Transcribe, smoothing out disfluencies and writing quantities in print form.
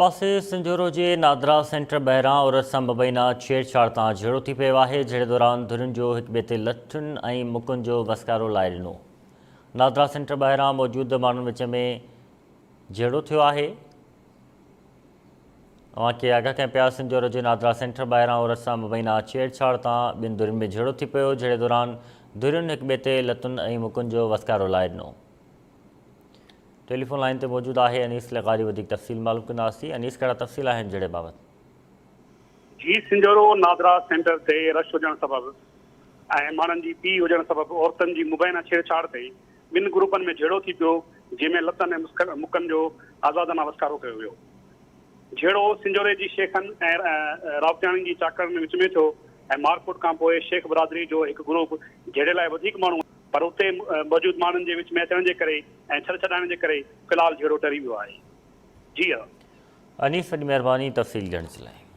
پاسي سنجهورو جي نادرا سينٽر ٻاهران عورت سان مبينا ڇيڙ ڇاڙ تان جهيڙو ٿي پيو آهي، جهيڙي دوران ڌرين جو هڪ ٻئي تي لٺين ۽ مڪن جو وسڪارو لائي ڏنو. نادرا سينٽر ٻاهران موجود ماڻهن وچ ۾ جهيڙو ٿيو آهي. اوهان کي آگاهه ڪيان پيا سنجهورو جي نادرا سينٽر ٻاهران عورت سان مبينا ڇيڙ ڇاڙ تان ٻن ڌرين ۾ جهيڙو ٿي پيو، جهيڙي دوران ڌرين هڪ ٻئي تي لتن ۽ مڪن جو وسڪارو لائي ڏنو. ٽيليفون لائين تي موجود آهي انيس لغاري وڌيڪ تفصيل معلوم ڪنداسين انيس ڪهڙا تفصيل آهن جهڙي بابت. جي سنجهورو نادرا سينٽر تي رش هجڻ سبب ۽ ماڻهن جي پيهه هجڻ سبب عورتن جي مبينا ڇيڙڇاڙ تي ٻن گروپن ۾ جهيڙو ٿي پيو جنهن ۾ لتن ۽ مڪن جو آزادانه وسڪارو ڪيو ويو. جهيڙو سنجهوري جي شيخن ۽ راوتياڻين جي چاڪرن وچ ۾ ٿيو ۽ مارڪوٽ کانپوء شيخ برادري جو هڪ گروپ جهيڙي لاء وڌيڪ ماڻهو پر اتي موجود ماڻهن جي وچ ۾ اچڻ جي ڪري ۽ ڇڏ ڇڏائڻ جي ڪري في الحال جهيڙو ٽري ويو آهي. جي ها. انيس وڏي مهرباني تفصيل ڏيڻ جي لاء.